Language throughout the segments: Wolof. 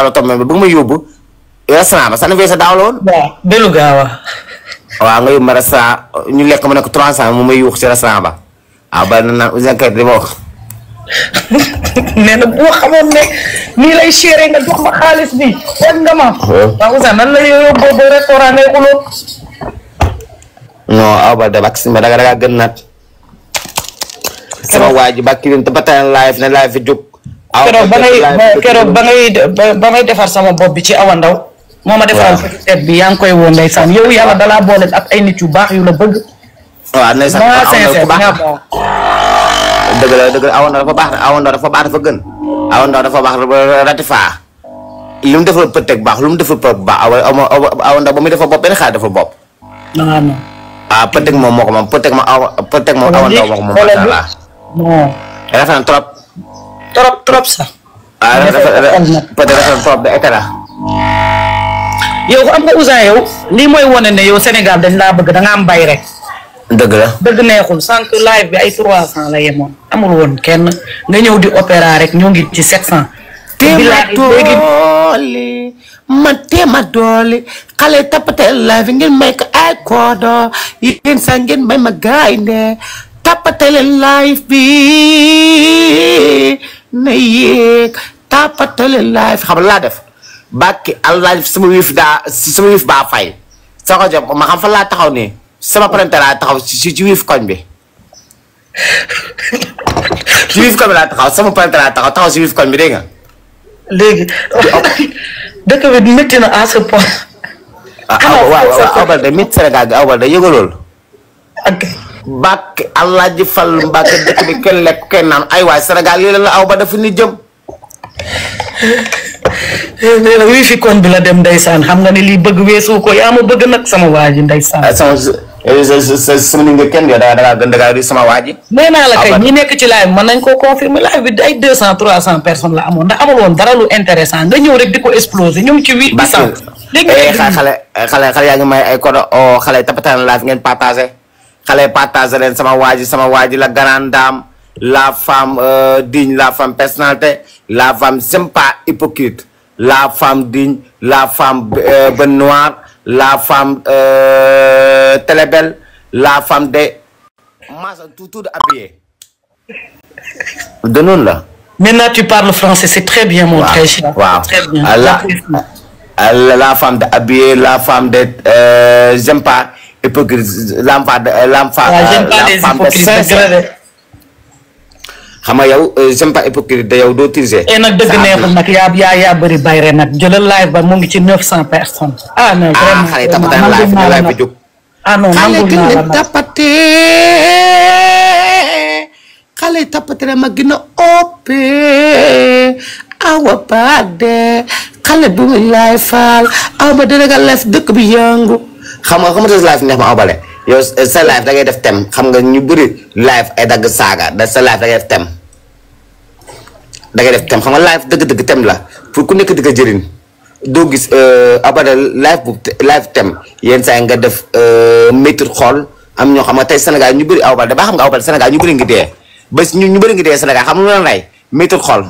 la tombé ba bëgg ma yóbbu restaurant ba sa anniversaire daaw la woon. waaw Belu Gaawa. waaw nga yóbbu ma restaurant ñu lekk ma ne ko 300 mu may yuux ci restaurant ba waaw ba na Ouzin Keita di ma wax. nee na boo xamoon ne nii lay chéré nga jox ma xaalis bi war nga ma. waaw Ouzin nan la yóbboo ba restaurant ngay xuloo. non aw ba de bak si ma daga gën naat. sama waa ji ba kii ba tey live ne live fi jóg. keroog ba ngay defar sama bopp bi ci Awa Ndaw. moo ma defaral seet bi yaa ngi koy woo ndeysaan yow yàlla dalaa boole ak ay nit yu baax yu la bëgg. waaw ndeysaan Awa Ndaw ku baax dëgg la Awa Ndaw dafa baax Awa Ndaw dafa baax dafa gën. Awa Ndaw dafa baax ratifa lu mu defal pëtëg baax lu mu defal pëtëg baax Awa Ndaw ba muy defal bopp benn xaar defal bopp. non. ah pëtëg moom moo ko moom pëtëg moom Awa Ndaw moo ko moom macha allah. non. rafet na trop. trop sax. ah peut-être rafet na trop de état. yow am nga Ouzin yow lii mooy wane ne yow Sénégal dañ laa bëgg da nga am bay rek. dëgg la dëgg neexul sànq live bi ay 300 la yemoon amul woon kenn nga ñëw di opéra rek ñoo ngi ci 700. ma doole xale tapate live ngeen may ko ay koodo yéen sax ngeen may ma gaynde tapate leen live bi na yéeg tapate leen live xam laa def. bàkki allah sama wiif baa fay soo ko jox ma xam fa laa taxaw nii sama printer laa taxaw ci wiif koñ bi ci wiif koñ bi laa taxaw sama printer laa taxaw ci wiif koñ bi dégg nga. léegi dëkk bi métti na à ce point. waaw Awa Baldé métti Sénégal gi Awa Baldé yëga loolu. ok. bàkki allah ji fal mbàkk dëkk bi kenn lekk kenn naan ay waay Sénégal lii la Awa Baldé fu ni jëm. nee na wii fi koñ bi la dem ndeysaan xam nga ne lii bëgg weesu ko yaa ma bëgg nag sama waa ji ndeysaan. sama nit nga kenn yow da ngaa di sama waa ji. nee naa la kay ñi nekk ci live mën nañ koo confirmer live bi ay 200 300 personnes la amoon ndax amul woon dara lu intéressant nga ñëw rek di ko exploser ñu ngi ci 800. léegi xale yaa ngi may ay code xale tapataan live ngeen partagé xale partagé leen sama waa ji la grande dame la femme digne la femme personnalité la femme sympa hypocrite la femme digne la femme ben noire la femme télébelle la femme de macha tout habillé de noonu la. maintenant tu parles français c'est très bien mon très cher. waaw très bien la femme de habillé la femme de j'aime pas hypocrite la femme de sincère. xam nga yow j'aime pas hypocrite de yow doo tirise. nag dëgg neexul nag yaa bëri bayre nag jëlal live ba mu ngi ci 900 personnes. ah non vraiment xale tapate live bi jóg. ah non nangul naa la tapate xale tapate ma gën a oppe Awa Baldé xale bu muy live faal Awa Baldé nga live dëkk bi yëngu. xam nga live neex ma Awa Baldé yow sa live da ngay def thème xam nga ñu bëri live ay dagg saaga sa live da ngay def thème xam nga live dëgg-dëgg thème la pour ku nekk di ko jëriñ doo gis Awa Baldé live thème yenn saa yi nga def métti xool am ñoo xam nga tey Sénégal ñu bëri Awa Baldé ba xam nga Awa Baldé Sénégal ñu bëri ngi dee ba ñu bëri ngi dee Sénégal xam nga lu leen rey métti xool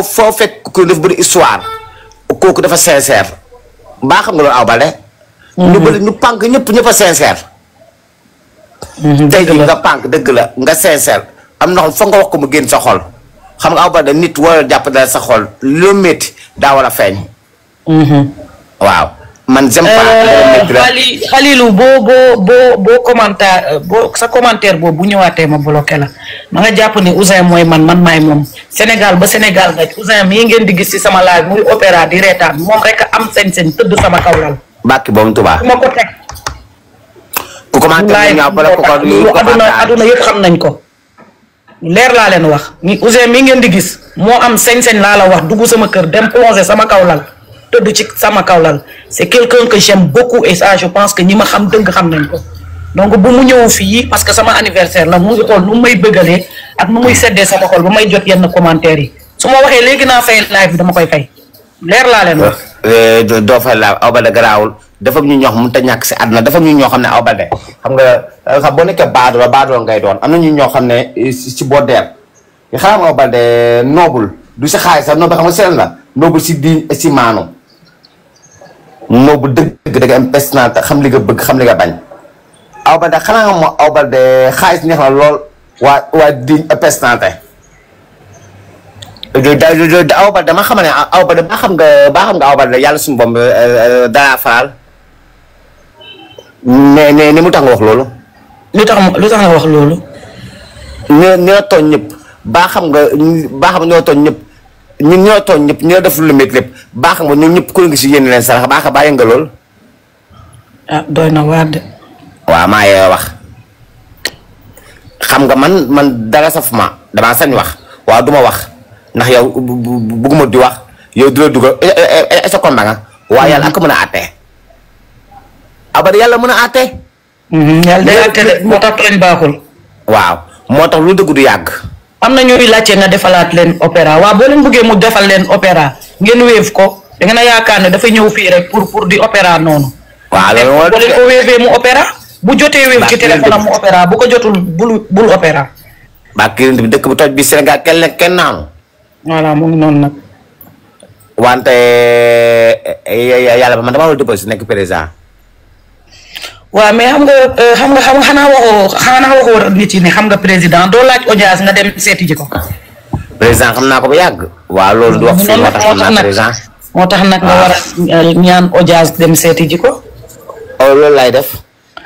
foo fekk ku def bëri histoire kooku dafa sincère baa xam nga loolu Awa Baldé ñu bëri ñu pànk ñëpp a sincère. tey jii nga pànk dëgg la nga sincère am na foog nga wax ko mu génn sa xol xam nga Awa Baldé nit war a jàpp dara sa xol loo métti daa war a feeñ. waaw man j'aime pas. Xalilu boo commentaire boobu bu ñëwaatee ma bloqué la ma nga jàpp ni Ouzin mooy man maay moom Sénégal ba Sénégal nga Ouzin mii ngeen di gis ci sama live muy opéra di reetaan moom rek a am sañ-sañ tëdd sama kaw lal. bàkki boobu Tuubaa. ma ko teg. ku commenté aduna yëpp xam nañ ko. leer laa leen wax ni Ouzin mii ngeen di gis moo am sañ-sañ laa la wax dugg sama kër dem plongé sama kaw lal tëdd ci sama kaw lal c'est quelqu'un que j'aime beaucoup et ça je pense que ñi ma xam dëgg xam nañ ko donc bu mu ñëw fii parce que sama anniversaire la mu ngi xool nu may bëggalee ak nu muy seddee sama xol ba may jot yenn commentaires yi su ma waxee léegi naa fay live bi dama koy fay leer laa leen wax. doo fay live Awa Baldé garaawul dafa ñu ñoo xam mënut a ñàkk si àdduna dafa ñu ñoo xam ne Awa Baldé xam nga xam boo nekkee baadoo ngay doon am na ñu ñoo xam ne si boo deer xam nga Awa Baldé noobul du si xaalis sax noobu xam nga seen la noobu si diñ si maanu noobu dëgg dëgg am personnalité xam li nga bëgg xam li nga bañ Awa Baldé xanaa nga moo Awa Baldé xaalis neex na lool waa diñ personnalité Awa Baldé dama xam ne Awa Baldé baa xam nga Awa Baldé yàlla suñu boom dara faral ne mu tax nga wax loolu lu tax nga wax loolu ñoo tooñ ñëpp baa xam ñoo tooñ ñëpp ñun ñoo tooñ ñëpp ñoo def lu métti lépp baa xam nga ñun ñëpp ku ngi si yéen leen sarax baa xam bàyyi nga lool ah doy na waar de waaw maa yee wax xam nga man dara saf ma damaa sañ wax waaw duma wax ndax yow bugguma di wax yow du la dugal sa combat nga waaye yàlla ak mën a àtte abada yàlla mën a àtte yàlla day àtte de moo tax tooñ baaxul waaw moo tax lu dëgg du yàgg am na ñuy laajte nga defalaat leen opéra waaw boo leen bëggee mu defal leen opéra ngeen wéef ko da ngeen a yaakaar ne dafa ñëw fii rek pour di opéra noonu waaw loolu moo boo leen ko wéefee mu opéra bu jotee wéef ci téléphone am mu opéra bu ko jotul bul opéra baa kii bi dëkk bu toj bi Sénégal kenn naanu voilà mu ngi noonu nag wante yàlla ba man dama war a déposé nekk président waaw mais xam nga xanaa waxoo nit yi ne xam nga président doo laaj audience nga dem seeti ji ko président xam naa ko ba yàgg waaw loolu du wax fii moo tax xam naa président moo tax nag nga war a ñaan audience dem seeti ji ko loolu lay def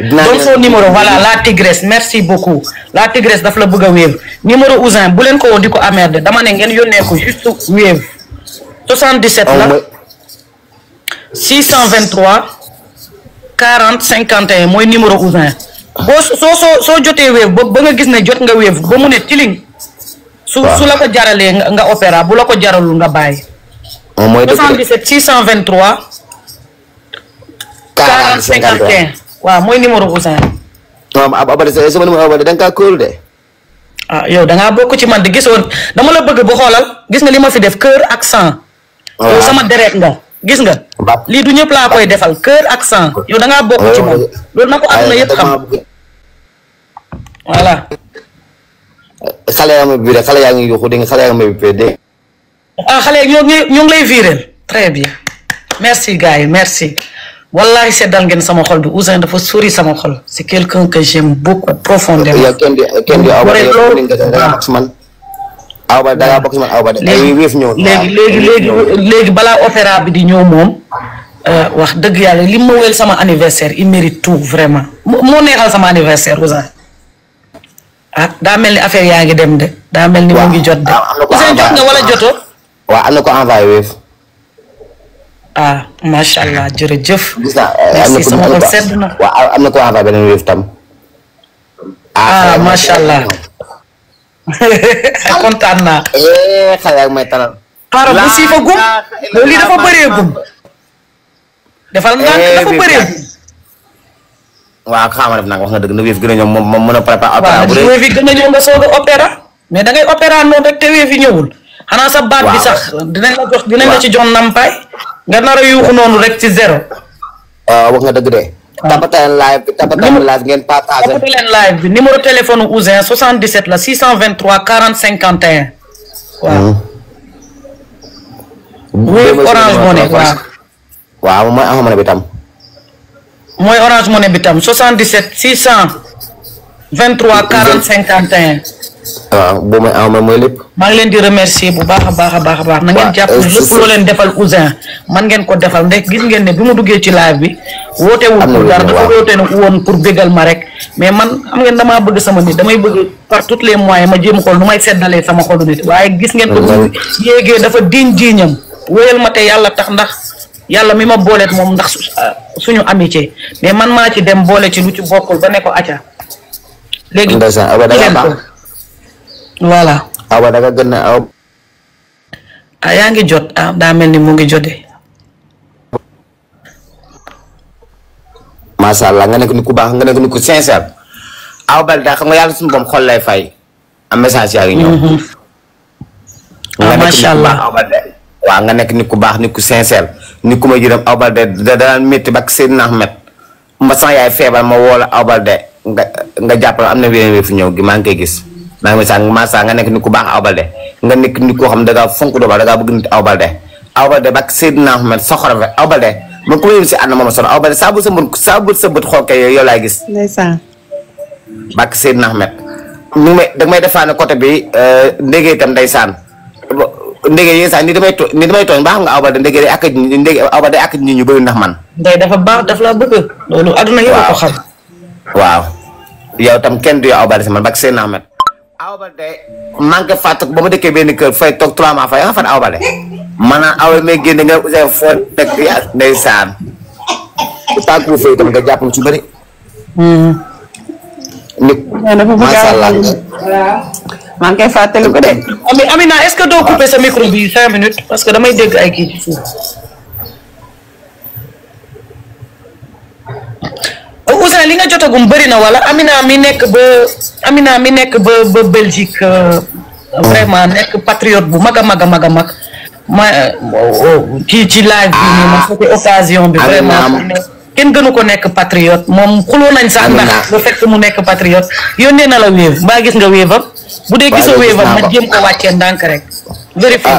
donc son numéro voilà la tigresse merci beaucoup la tigresse daf la bëgg a wéev numéro Ouzin bu leen ko woo di ko amerde dama ne ngeen yónnee ko juste wéev 77 la 623 40 51 mooy numéro Ouzin boo soo jotee wéev ba nga gis ne jot nga wéev ba mu ne tiling su la ko jaralee nga opéra bu la ko jaralul nga bàyyi 77 623 40 51 waaw mooy numéro Ouzin. non Abada sama numéro Abada da nga kaa kóolu de. ah yow da ngaa bokk ci man di gisoon dama la bëgg bu xoolal gis nga li ma fi def cœur ak sang. yow sama deret nga gis nga. lii du ñëpp laa koy defal cœur ak sang yow da ngaa bokk ci man loolu na ko àdduna yëpp xam. voilà. xale yaa ma bi de xale yaa ngi yuuxu dégg nga xale yaa ngi ma de. ah xale ñoo ngi lay viréel très bien merci gars yi merci. wallahi seddal ngeen sama xol bi Ouzin dafa sori sama xol c'est quelqu'un que j'aime beaucoup profondément. yow kenn di Awa Baldé da ngaa bokk ci man Awa Baldé ay wéef ñëw léegi balaa opéra bi di ñëw moom wax dëgg yàlla li ma wéyal sama anniversaire il mérite tout vraiment moo neexal sama anniversaire Ouzin ah daa mel ni affaire yaa ngi dem de daa mel ni mu ngi jot de Ouzin jot nga wala jotoo waaw am na ko envoyé wéef ah macha allah jërëjëf. gis naa merci sama xol sedd na. waaw am na ko envoyé beneen wéef tam. ah macha allah. kontaan naa. xale yaa ngi may talal. xaaral bu siifa gum. lii dafa bëree gum. defal ndànk dafa bëree gum. waaw xaaral def naa wax nga dëgg na wéef gën a ñëw moom mën a préparer opéra bu rëy. waaw wéef yi gën a ñëw nga soog a opéra. mais da ngay opéra noonu rek te wéef yi ñëwul. xanaa sa baat bi sax dinañ la ci jox nampaay. nga nar a yuuxu noonu rek ci zéro. wax nga dëgg de. Tapataleen live ngeen partagé. Tapataleen live bi numéro téléphone Ouzin 77 la 623 40 51. waaw. Wave Orange Money waaw. waaw mooy Orange Money bi tam. mooy Orange Money bi tam 77 623 40 51. waaw boo mooy Orange Money mooy lépp. maa ngi leen di remercier bu baax a baax a baax a baax. na ngeen jàpp ne lépp loo leen defal Ouzin man ngeen ko defal ndax gis ngeen ne bi ma duggee ci live bi. woote wul pour dara dafa woote ne woon pour bégal ma rek. mais man xam ngeen damaa bëgg sama nit damay bëgg par tous les moyens ma jéem xool nu may seddalee sama xolu nit waaye gis ngeen ko yéegee dafa diñ jiiñam wéyal ma te yàlla tax ndax yàlla mi ma booleet moom ndax suñu amitié mais man maa ci dem boole ci lu ci bokkul ba ne ko acca léegi voilà awa daga gën na aw yaa ngi jot daa mel ni mu ngi jotee masha Allah nga nekk nit ku baax nga nekk nit ku sincère Awa Baldé xam nga yàlla suñu boom xol lay fay am message yaa ngi ñëw masha Allah waaw nga nekk nit ku baax nit ku sincère nit ku ma jërëm Awa Baldé da daan métti bak Seydina Ahmed ma sama yaay feebar ma woo la Awa Baldé nga jàppale am na wéen fu ñëw gi maa ngi koy gis maa ngi sànq massa nga nekk nit ku baax Awa Baldé nga nekk nit koo xam ne da ngaa fonk doomu da ngaa bëgg nit Awa Baldé Awa Baldé bak Seydina Ahmed soxor fa Awa Baldé man ku ma yëm si ànd moom sonn Awa Baldé saa bu sa bët xool kay yow laay gis. ndeysaan. bak Seydina Ahmed ñu may da may defaane côté bi ndégee itam ndeysaan ndégee yéen sax ni damay tooñ baax nga Awa Baldé ndégee ak ndégee Awa Baldé ak nit ñu bëri ndax man. ndey dafa baax daf la bëgg. loolu aduna yëpp ko xam. waaw yow tam kenn du yow Awa Baldé si man bak Seydina Ahmed. Awa Baldé manqué fàtt ba ma dëkkee benn kër fay toog 3 mois fay nga fan Awa Baldé maanaam Awa may génne nga Ouzin foo teg ndeysaan ku tàggu fay tam nga jàpp ci bëri. nit macha allah. maa ngi koy fàttali ko de. Amina est-ce que doo couper sa micro bi 5 minutes parce que damay dégg ay kii ci suuf. Ouzin li nga jotagum bëri na wala Amina mi nekk ba Belgique vraiment nekk patriote bu mag a mag ma kii ci live bi nii ma fekkee occasion bi vraiment kenn gënu ko nekk patriote moom xuloo nañ sax ndax le fait que mu nekk patriote yónnee na la wéev mbaa gis nga wéevam bu dee gisoo wéevam ma jéem ko wàccee ndànk rek vérifié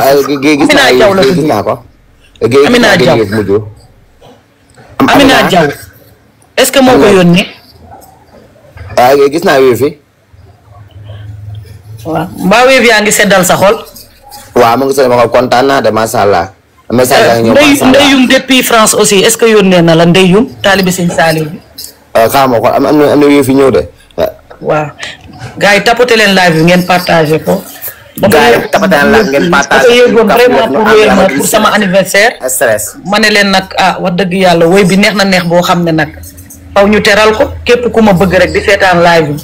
Amina Diaw la tudd Amina Diaw est-ce que moo ko yónnee gis naa wéev fi waaw mbaa wéev yaa ngi seddal sa xol waaw mu ngi seddal ma xol kontaan naa de macha allah message yaa ngi ñëw macha allah ndeyum depuis France aussi est-ce que yónnee na la ndeyum taalibi sëñ Saliou bi xaaral ma ko am na wéev fi ñëw de waaw gars yi tapoté leen live bi ngeen partagé ko gars yi tapoté leen live ngeen partagé ko yëgoon vraiment pour sama anniversaire stress ma ne leen nag wax dëgg yàlla woy bi neex na neex boo xam ne nag faw ñu teral ko képp ku ma bëgg rek di seetaan live bi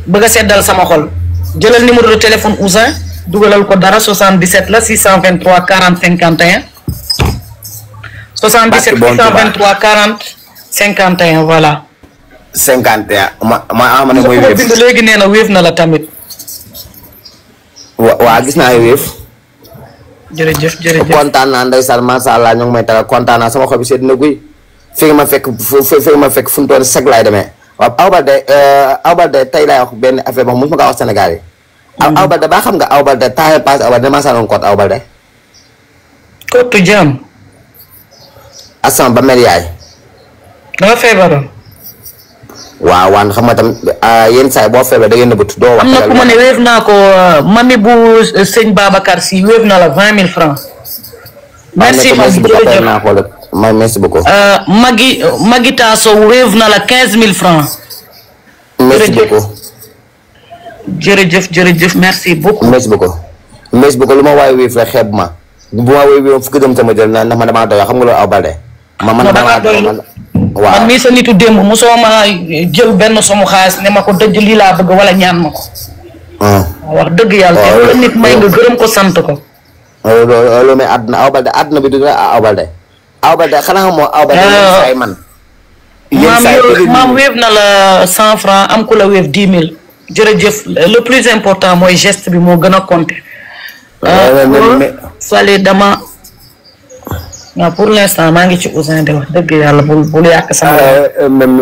bëgg a seddal sama xol jëlal numéro de téléphone Ouzin dugalal ko dara 77 la 623 40 51 77 623 40 51 voilà 51 ma ne mooy wéef bind léegi nee na wéef na la tamit waa gis naa wéef jërëjëf kontaan naa ndeysaan macha allah ñoo ngi may tagal kontaan naa sama xol bi sedd na guy fi nga ma fekk fu mu toll seg laay demee waaw Awa Baldé tey laay wax benn affaire boo xam mosuma kaa wax Sénégal yi Awa Baldé baa xam nga Awa Baldé temps yii passé Awa Baldé damaa sànnoon kóot Awa Baldé kóotu jàmm asama ba mel yaay danga feebaroon waaw xam nga tam yenn saa yi boo feebaree da ngeen nëbbatu doo wax am na ku ma ne wéef naa ko mami bu sëñ Babacar si wéef na la 20 000 francs merci merci beaucoup Magi Tasso wéef na la 15 000 francs merci beaucoup jërëjëf merci beaucoup merci beaucoup lu ma waaye wéef la xeeb ma bu ma wéef fukki dem sama jël na ndax man damaa doy xam nga loolu Awa Baldé man waaw man mii sa nitu démb mosoo ma jël benn somu xaalis ne ma ko dëj lii laa bëgg wala ñaan ma ko wax dëgg yàlla te loolu nit may nga gërëm ko sant ko loolu may àdduna Awa Baldé àdduna bi du Awa Baldé xanaa xam moo Awa Baldé say man maam wéef na la 100 francs am ku la wéef 10 000 jërëjëf le plus important mooy geste bi moo gën a compter fale dama waaw pour l'instant maa ngi ci Ouzin de wax dëgg yàlla bul yàq sama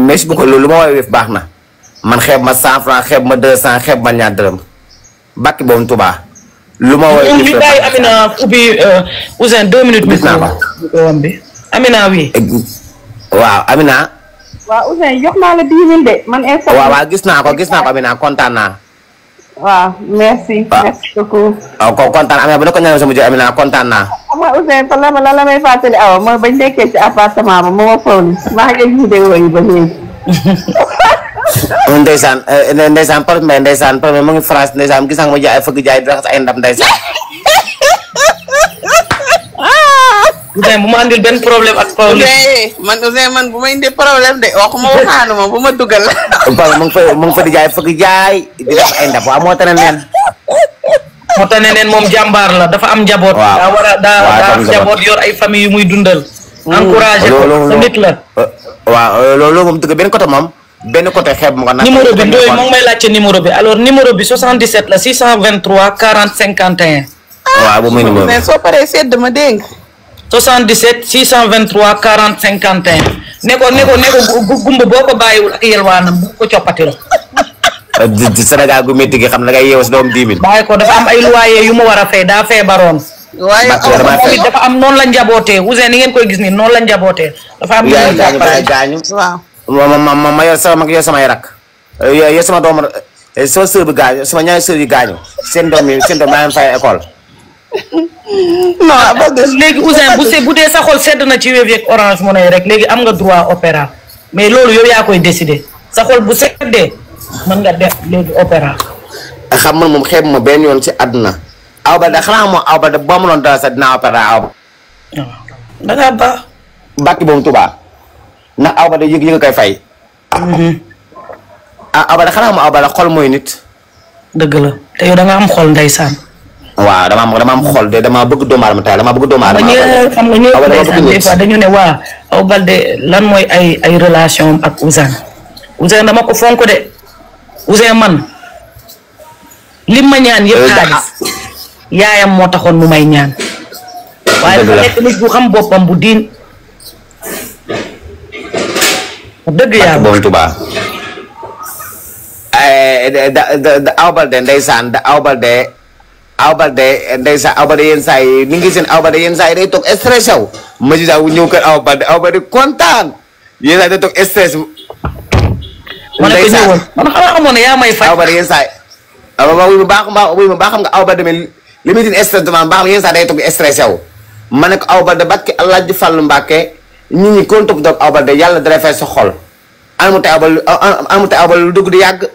merci beaucoup loolu lu ma woowee wéef baax na man xeeb ma 100 francs xeeb ma 200 xeeb ma ñaar dërëm bakki boobu Touba lu ma woowee wéef bi bàyyi Amina ubbi Ouzin 2 minutes bi Amina wi waaw Amina waaw Ouzin jox naa la 10 000 de man instant waaw gis naa ko Amina kontaan naa waaw merci beaucoup waaw ko kontaan Amina bu ne ko ñaanal sama jë Amina kontaan naa xam nga Ouzin fa la may fàttali Awa mooy bañ nekkee ci appartement ba ma foog maa ngi vidéo yi ba léegi ndeysaan premier mu ngi France ndeysaan gis nga ma jaay fëgg jaay di raxas ay ndam ndeysaan Ouzin bu ma andil benn problème ak Ouzin man bu ma indi problème de waxuma waxaanuma bu ma dugal la mu ngi fa di jaay fëgg jaay di def ay ndam waaw moo tax neen moom jàmbaar la dafa am njaboot daa am njaboot yor ay famille yu muy dundal encouragé ko sa nit la waaw loolu moom dëgg benn côté moom benn côté xeeb ma ko nag numéro bi Ndoye moom may laajte numéro bi alors numéro bi 77 la 623 40 51 waaw bu muy numéro mais soo paree sedd ma dégg 77 623 40 51 ne ko gumba boo ko bàyyiwul ak yelwaanam bu ko coppati la Sénégal gu métti gi xam na ngay yeewu si doom 10 000. bàyyi ko dafa am ay loyer yu mu war a fay daa feebaroon. waaye dafa am noonu la njabootee Ouzin ni ngeen koy gis nii noonu la njabootee. dafa am yaay gaañu baay gaañu. waaw ma yor samay rak. yor sama doom sama sœur bi gaañu sama ñaari sœur yi gaañu seen doom daa leen fay école. non léegi Ouzin bu dee sa xol sedd na ci Wave ak Orange Money rek léegi am nga droit opéra mais loolu yow yaa koy décider sa xol bu seddee mën nga def léegi opéra. xam man moom xeeb ma benn yoon ci àdduna. aw ba da xanaa moom aw ba da boo ma doon dara sax dinaa opéra aw ba. waaw da ngaa baax. bàkki boobu Tuubaa ndax aw ba da yëg koy fay. aw ba da xanaa moom aw ba da xol mooy nit. dëgg la te yow da nga am xol ndeysaan. waaw dama am xol de dama bëgg doomu aadama tey dama bëgg doomu aadama. xam nga ñëpp ndeysaan des fois dañu ne waa Awa Baldé lan mooy ay relation ak Ouzin. Ouzin dama ko fonk de Ouzin man lim ma ñaan yëpp xaalis yaayam moo taxoon mu may ñaan. waaye dafa nekk nit bu xam boppam bu diin. dëgg yàlla boobu Tuubaa. Awa Baldé ndeysaan Awa Baldé ndeysaan Awa Baldé yenn saa yi ni ngi seen Awa Baldé yenn saa yi day toog stressé wu ma gis ñëw kër Awa Baldé kontaan yenn saa yi day toog stress. ma ne ko ñëwoon man xanaa xamoon ne yaa may fay. Awa Baldé yenn saa yi wuy ma baax xam nga Awa Baldé li muy di stress dama baax yenn saa day toog stressé wu ma ne ko Awa Baldé Mbàkke Alaaji Fallu Mbàkke nit ñi kon topp doog Awa Baldé yàlla dara fay sa xol an mu tey Awa Baldé lu dugg di yàgg.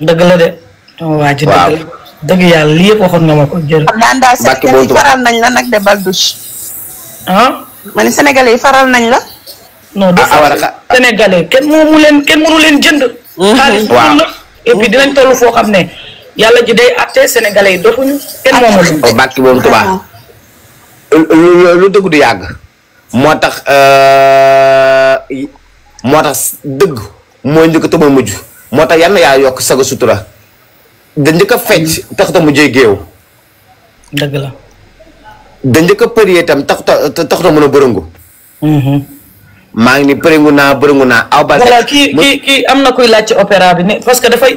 dëgg la de. waa ji dëgg la dëgg yàlla lii yëpp waxoon nga ma ko jërëjëf. xam naa daal Sénégalais yi faral nañ la nag de Baldouche. ma ne Sénégalais yi faral nañ la. non du Sénégalais kenn mënu leen jënd. xaalis waaw la et puis dinañ toll foo xam ne yàlla ji day àtte Sénégalais yi dofuñu kenn moomu leen. bàkki boobu Tuubaa lu dëgg du yàgg. moo tax dëgg mooy njëkk te mooy mujj moo tax yal na yaa yokk saga sutura da njëkk a fecc tax ta mujjee géew. dëgg la. da njëkk a përiyee itam tax ta mën a bërëngu. maa ngi ni bërëngu naa Awa Baldé. voilà kii am na kuy laaj ci opéra bi ne parce que dafay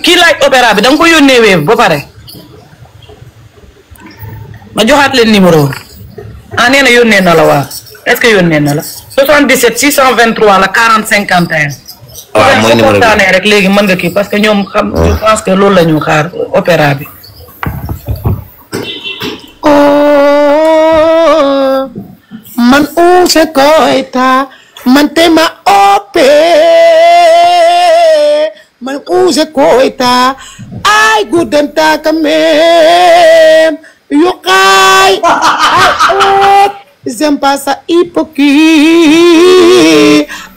kii laaj opéra bi da nga ko yónnee Wave ba pare ma joxaat leen numéro nee na yónnee na la waa est-ce que yónnee na la 77 623 la 40 51. waaw mooy numéro bi rek léegi mën nga kii parce que ñoom xam je pense que loolu la ñu xaar opéra bi. man Ouzin Keita man te ma opé man Ouzin Keita ay gudden taka mem yokai j'aime pas ça hypocrite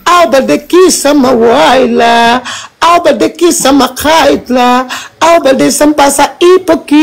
Awa Baldé kii sama waay la Awa Baldé kii sama xarit la Awa Baldé j'aime pas ça hypocrite